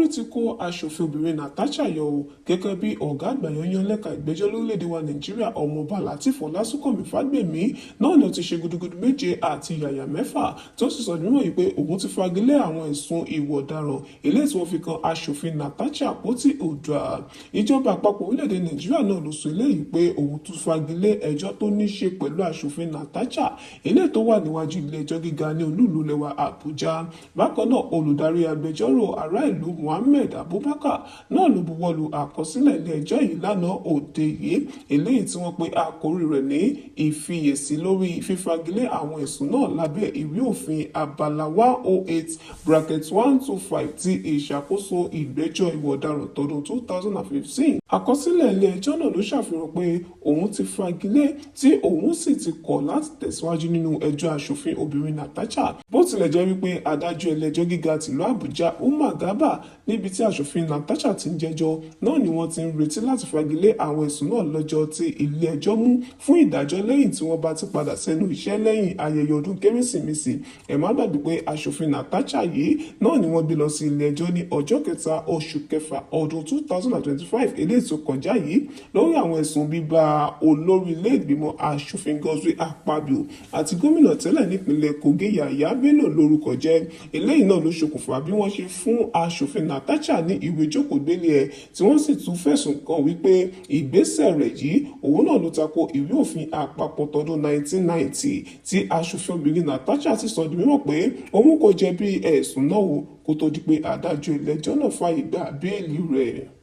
Orí ti kó aṣòfin obìnrin Natasha yọ o. Gẹ́gẹ́ bí ọ̀gá àgbà yanyan lẹ́ka ìgbẹ́jọ́ lórílẹ̀‐èdè wa Nàìjíríà, Ọmọọba Lateef Ọlásùnkànmí Fágbèmí náà ni ó ti ṣe gudugudu méje àti yàyà mẹ́fà, tó sì sọ mímọ̀ yìí pé òun ti fagilé àwọn ẹ̀sùn ìwà ọ̀daràn eléyìí tí wọ́n fi kan aṣòfin Natasha Akpoti-Uduaghan. Ìjọba àpapọ̀ orílẹ̀-èdè Nàìjíríà náà ló sọ eléyìí pé òun tún fagilé ẹjọ́ tó ní ṣe pẹ̀lú aṣòfin Natasha eléyìí tó wà níwájú ilé ẹjọ́ gíga ní olúùlú lẹwa Àbújá. Bákan náà, olùdarí agbẹjọ́rò ará ìlú Muhammed Abubakar náà ló buwọ́lu àkọsílẹ̀ ilé ẹjọ́ yìí lánàá òde yìí, eléyìí tí wọ́n pe àkórí rẹ̀ ní ìfiyèsí lórí fífagilé àwọn ẹ̀sùn náà lábẹ́ ìwé òfin abala 108(125) ti ìṣàkóso ìgbẹ́jọ́ ìwà ọ̀daràn tọdún 2015. Àkọsílẹ̀ ilé ẹjọ́ náà ló ṣàfihàn pé òun ti fagilé, tí òun sì ti kọ̀ láti tẹ̀síwájú nínú ẹjọ́ aṣòfin obìnrin Natasha, bó tilẹ̀ jẹ́ wípé adájọ́ ilé ẹjọ́ gíga tìlú Àbújá, Umar Garba, níbi tí aṣòfin Natasha ti ń jẹ́jọ́ náà ni wọ́n ti ń retí láti fagilé àwọn ẹ̀sùn náà lọ́jọ́ tí ilé ẹjọ́ mú fún ìdájọ́ lẹ́yìn tí wọ́n bá ti padà sẹ́nu iṣẹ́ lẹ́yìn ayẹyẹ ọdún Kérésìmesì. Ẹ má gbàgbé pé aṣòfin Natasha yìí náà ni wọ́n gbé lọ sí ilé ẹjọ́ ní ọjọ́ 3 oṣù kẹfà ọdún 2025 eléyìí tó kọjá yìí lórí àwọn ẹ̀sùn bíbá olórí ilé ìgbìmọ̀ aṣòfin Godswill Akpabio àti gómìnà tẹ́lẹ̀ nípìnlẹ̀ Kogi, Yahaya Bello, lórúkọ jẹ́. Eléyìí náà ló ṣokùnfà bí wọ́n ṣe fún aṣòfin Natasha ní ìwé jókòó-gbélé ẹ̀, tí wọ́n sì tún fẹ̀sùn kàn wípé ìgbésẹ̀ rẹ̀ yìí òun náà ló tako ìwé òfin àpapọ̀ tọdún 1990, tí aṣòfin obìnrin Natasha sì sọ di mímọ̀ pé òun kò jẹ̀bi ẹ̀sùn náà o, kó tó di pé adájọ́ ilé ẹjọ́ náà fààyè gba béèlì rẹ̀.